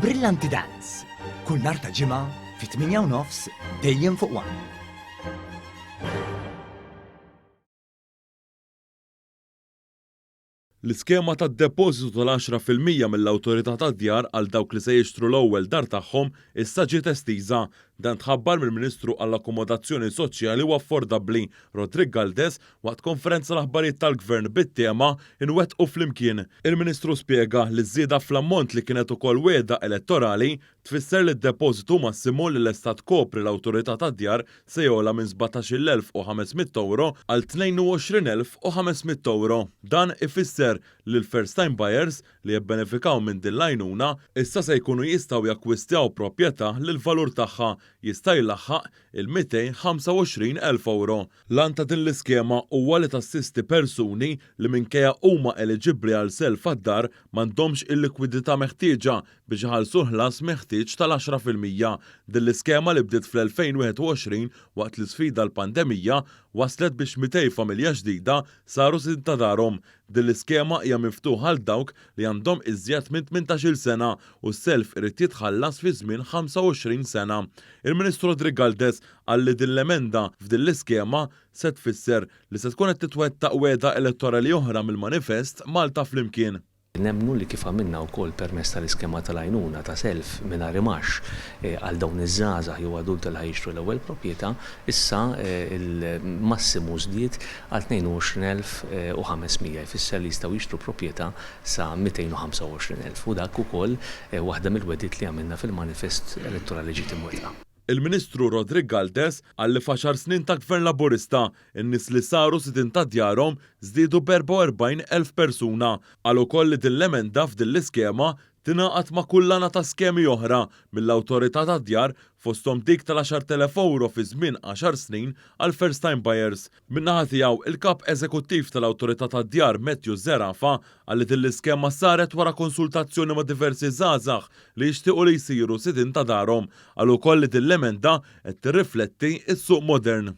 Brillanti Dance, kull nhar ta' Ġimgħa fit-8 u nofs dejjem fuq One. L-iskema tad-depożitu tal-10% mill-Awtorità tad-Djar għal dawk li se jixtru l-ewwel dar tagħhom issa ġiet estiża. Dan tħabbar mill-Ministru għall-Akkomodazzjoni Soċjali u Affordabbli, Roderick Galdes, waqt konferenza l-aħbarijiet tal-Gvern bit-tema 'Inwettqu Flimkien'. Il-Ministru spjega li ż-żieda fl-ammont li kienet ukoll wegħda elettorali tfisser li d-depożitu massimu li lesta tkopri l-Awtorità tad-Djar se jogħla minn 17,500 ewro għal 22,500 ewro. Dan ifisser li l-first time buyers li jibbenefikaw minn din l-għajnuna issa se jkunu jistgħu jakkwistaw proprjetà li l-valur tagħha jista' jlaħħaq il-225,000 ewro. L-għan ta' din l-iskema huwa li tassisti persuni li minkejja huma eliġibbli għal self għad-dar m'għandhomx il-likwidità meħtieġa biex iħallsu l-ħlas meħtieġ tal-10%. Din l-iskema li bdiet fl-2021 waqt l-isfida l-pandemija wasslet biex 200 familja ġdida saru sidien ta' darhom. Din l-iskema hija miftuħa għal dawk li għandhom iżjed minn 18-il sena u s-self irid jitħallas fi żmien 25 sena. Il-Ministru Roderick Galdes Qal li din l-emenda f'din l-iskema se tfisser li se tkun qed titwettaq wegħda elettorali oħra mill-manifest Malta Flimkien. Nemmnu li kif għamilna wkoll permezz tal-iskema tal-għajnuna ta' self mingħajr imgħax għal dawn iż-żgħażagħ jew adulti li ħa jixtru l-ewwel proprjetà, issa l-massimu żdied għal 22,500, jfisser li jistgħu jixtru proprjetà sa 225,000 u dak ukoll waħda mill-wegħdiet li għamilna fil-manifest elettorali ġiet imwettqa. Il-Ministru Roderick Galdes qal li f'għaxar snin ta' Gvern Laburista, in-nies li saru sidien ta' djarhom żdiedu b'44,000 persuna. Qal ukoll li din l-emenda f'din l-iskema tingħaqad ma' kullana ta' skemi oħra mill-Awtorità tad-Djar fosthom dik tal-10,000 ewro fi żmien għaxar snin għall-first time buyers. Min-naħa tiegħu, il-Kap Eżekuttiv tal-Awtorità tad-Djar Matthew Zerafa qal li din l-iskema saret wara konsultazzjoni ma' diversi żgħażagħ li jixtiequ li jsiru sidien ta' darhom. Qal ukoll li din l-emenda qed tirrifletti s-suq modern.